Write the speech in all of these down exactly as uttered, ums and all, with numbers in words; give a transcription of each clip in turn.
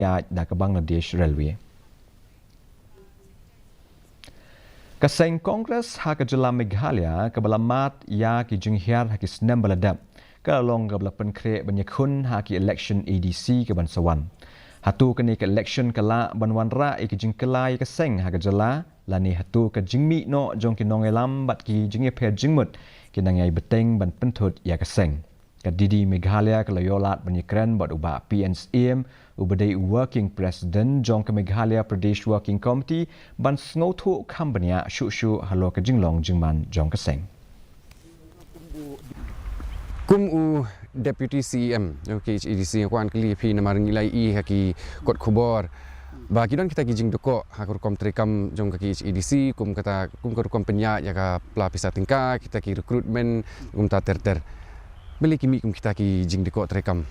ïaid da ka Bangladesh Railway. Ka seng Congress ha ka jylla Meghalaya kaba la mad ïa ki jinghiar ha ki snem ba la dep, ka la long kaba la pynkhreh ban ïakhun ha ki election A D C kaban sa wan. Hato kane ka election ka lah ban wanrah ïa ki jingkylla ïa ka seng ha ka jylla, lane hato ka jingmih noh jong ki nongïalam bad ki jingïapher jingmut ki nang ïai bteng ban pynthut ïa ka seng? Ka D D Meghalaya ka la ïoh lad ban ïakren bad u Bah P N Syiem, uba dei u Working President jong ka Meghalaya Pradesh Working Committee, ban sngewthuh kham bniah shuh shuh halor ka jinglong jingman jong ka seng. Kum u Deputy C E M jong ka K H A D C, nga kwah kylli ïa phi namar ngi la ïohi ha ki kot khubor ba ki don kita ki jingdukok ha ka rukom treikam jong ka K H A D C, kum kata, kum ka rukom pynïaid ïa ka pla pisa tyngka, kita ki recruitment, kumta ter ter. Balei ki mih kum kita ki jingdukok treikam?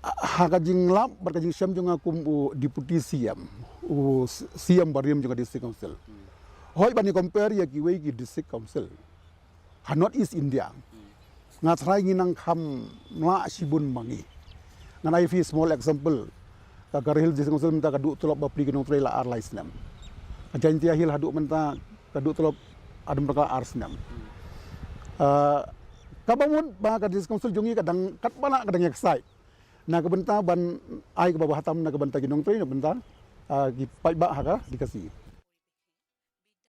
Ha ka jinglap bad ka jingshem jong nga kum u Deputy C M, u C M barim jong ka District Council, hooid ban ïa compare ïa kiwei ki District Council ha North East India, nga tharai ngi nang kham lah shibun ma ngi. Ngan ai phi small example. Ka Garo Hills District Council mynta ka duh tulop bapli ki nongtrei la ar lai snem. Ka Jaintia Hills haduh mynta ka duh tulop, hadien ba ka ar snem. Ah, kaba mut ba ka District Council jong ngi ka dang katba lah ka dang ïa excite na ka bynta ban ai kaba bha tam na ka bynta ki nongtrei, na ka bynta, ah, ki paidbah ha ka D K C.